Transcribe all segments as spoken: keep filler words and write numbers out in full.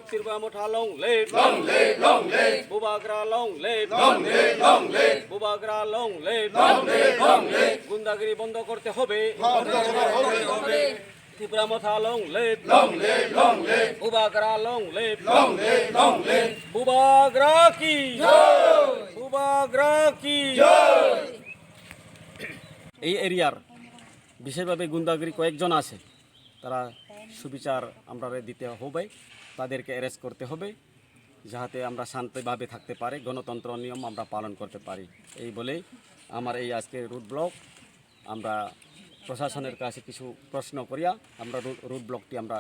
Tipra Motha long live, long live, long live. Bubagra long live, long live, long live. Bubagra long live, long live, long live. গুন্ডাগিরি বন্ধ করতে হবে, বন্ধ করতে হবে। Tipra Motha long live, long live, long live. Bubagra long live, long live, long live. Bubagra ki জয়। Bubagra ki জয়। এই এরিয়ার বিশেষভাবে গুন্ডাগিরি কয়েকজন আছে, তারা সুবিচার আমরা দিতে হবে, তাদেরকে অ্যারেস্ট করতে হবে, যাহাতে আমরা শান্তিভাবে থাকতে পারি, গণতন্ত্র নিয়ম আমরা পালন করতে পারি। এই বলেই আমার এই আজকে রুট ব্লক, আমরা প্রশাসনের কাছে কিছু প্রশ্ন করিয়া আমরা রু-, রুট ব্লকটি আমরা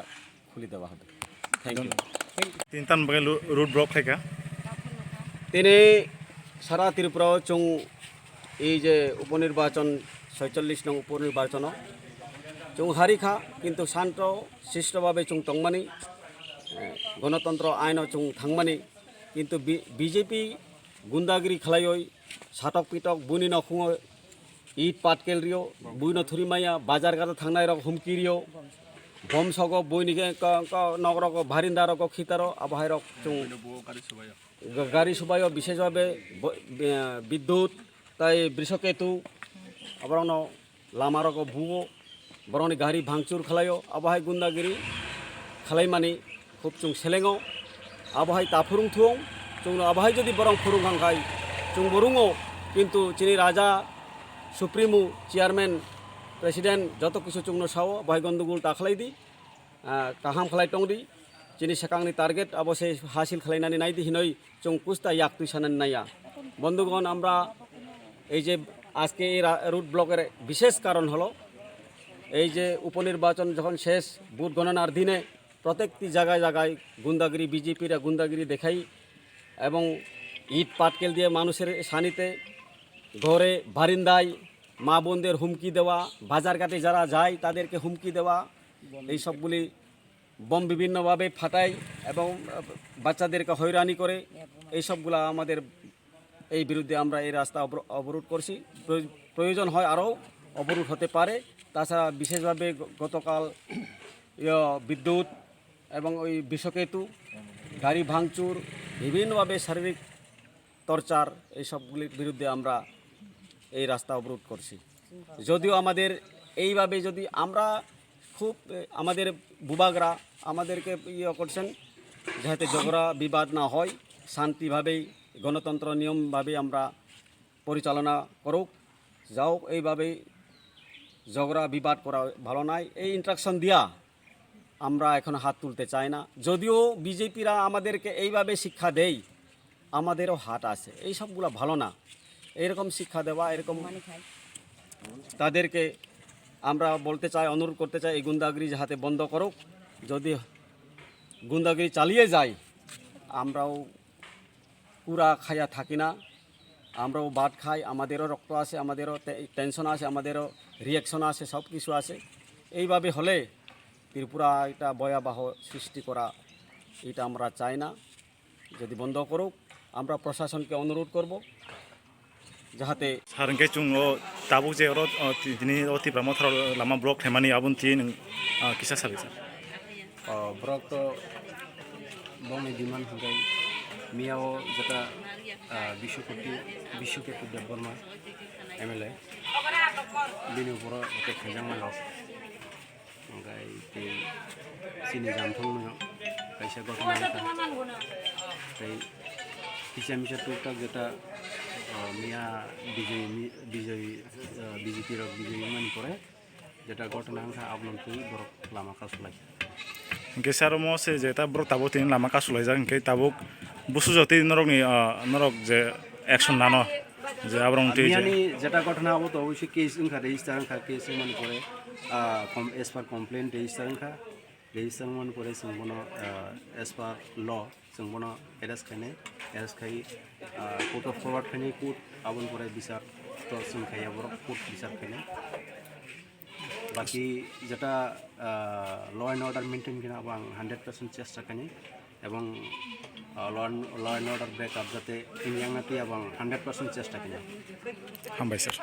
খুলে দেওয়া হবে। Thank you. Tintan bagai lu-, road block khaika. Tini sara Tripura o chwng ei je uponirbachon, soicholish nong uponirbachono chwng harikha, kintu shanto shishtobhabe chwng tongmani, eh, gonotontro aino chwng thangmani, kintu B-, B J P gundagiri khlaioi satok pitok buini nokhungo it patkel rio, buino thuri maya, bazar gata thangnai rok humki rio, bom sogo buini ke ko, ko, nok rok, barinda rok, khitaro, abohai rok chwng ga-, gari subaio, bishesh bhabe bo-, be-, bidyut, tai brishoketu, aborokno lama rok buo, borokni gari bhangchur khlaio, abohai gundagiri khlaimani khub chwng selengo, abohai ta phurung thuong, chwngno abohai jodi borok phurung kha khai chwngbo rungo, kintu chini raja, supremo, chairman, president joto kisu chwngno sao, abohai gondogol ta khlai di, ah, kaham khlai tong di, chini swkangni target abo se hasil khlainani nai di hinoi chwng kusta yak twi sanani naiya. বন্ধুগণ, আমরা এই যে আজকে এই রা-, রুট ব্লকের বিশেষ কারণ হলো এই যে উপনির্বাচন যখন শেষ, ভোট গণনার দিনে প্রত্যেকটি জায়গায় জায়গায় গুন্ডাগিরি, বিজেপিরা গুন্ডাগিরি দেখাই এবং ইট পাটকেল দিয়ে মানুষের সানিতে, ঘরে, বারিন্দায় মা বোনদের হুমকি দেওয়া, বাজারঘাটে যারা যায় তাদেরকে হুমকি দেওয়া, এই সবগুলি বোম বিভিন্নভাবে ফাটায় এবং, আহ, বাচ্চাদেরকে হয়রানি করে। এই সবগুলা আমাদের এই বিরুদ্ধে আমরা এই রাস্তা অবর-, অবরোধ করছি। প্রয়-, প্রয়োজন হয় আরও অবরোধ হতে পারে। তাছাড়া বিশেষভাবে গ-, গতকাল, ইয়ে, বিদ্যুৎ এবং ওই বিষকেতু, গাড়ি ভাঙচুর, বিভিন্নভাবে শারীরিক টর্চার, এই সবগুলির বিরুদ্ধে আমরা এই রাস্তা অবরোধ করছি। যদিও আমাদের এইভাবে যদি আমরা খুব, এ, আমাদের বুবাগরা আমাদেরকে ইয়ে করছেন, যাতে ঝগড়া বিবাদ না হয়, শান্তিভাবেই গণতন্ত্র নিয়মভাবে আমরা পরিচালনা করুক। যাও, এইভাবেই ঝগড়া বিবাদ করা ভালো নয়। এই ইনস্ট্রাকশন দিয়া আমরা এখন হাত তুলতে চাই না। যদিও বিজেপিরা আমাদেরকে এইভাবে শিক্ষা দেয়, আমাদেরও হাত আছে, এই সবগুলা ভালো না। এইরকম শিক্ষা দেওয়া, এরকম তাদেরকে আমরা বলতে চাই, অনুরোধ করতে চাই, এই গুন্ডাগিরি যাতে বন্ধ করুক। যদি গুন্ডাগিরি চালিয়ে যায়, আমরাও পুরা খাইয়া থাকি না, আমরাও ভাত খাই, আমাদেরও রক্ত আছে, আমাদেরও টে-, টেনশন আছে, আমাদেরও রিয়াকশন আছে, সব কিছু আছে। এইভাবে হলে ত্রিপুরা একটা ভয়াবহ সৃষ্টি করা, এটা আমরা চাই না। যদি বন্ধ করুক, আমরা প্রশাসনকে অনুরোধ করব যাহাতে Sir, hwnkhe chwng o tabuk je oro, o, ti-, tini o Tipra Motharo lama block khaimani, aboni twi nwng, ah, kisa salai sir. O, borok to bongni demand hwnkhe miya o jeta, ah, Biswakoti, Biswakoti Debbarma M L A, bini uporo attack khaijakmani rok. Hwnkhe tei chini janthongno kaisa ghotona wngkha. Tei kisa misa tuktak jeta, ah, miya Bijay mi-, Bijay, ah, B J P rok Bijay wngmani pore jeta ghotona wngkha, abono twi borok lama kasulai. Hwnkhe sir, omo se jeta borok tabuk tini lama kasulaijak, hwnkhe tabuk busu jotwi norokni, ah, norok je action nano, je aborok twi je. Miyani jeta ghotona abo to obviously case wngkha, register wngkha, case wngmani pore, ah, com-, as per complaint register wngkha, register wngmani pore chwng bono, ah, as per law chwng bono arrest khainai, arrest khai, ah, court of forward khainai, court aboni pore bichar to chwng khaiya borok, court bichar khainai. Baki jeta, ah, law and order maintain khe abo ang hundred percent chesta khainai, ebong, ah, law and, law and order break up jate wngya wngna twi abo ang hundred percent chesta khainai. Hambai sir.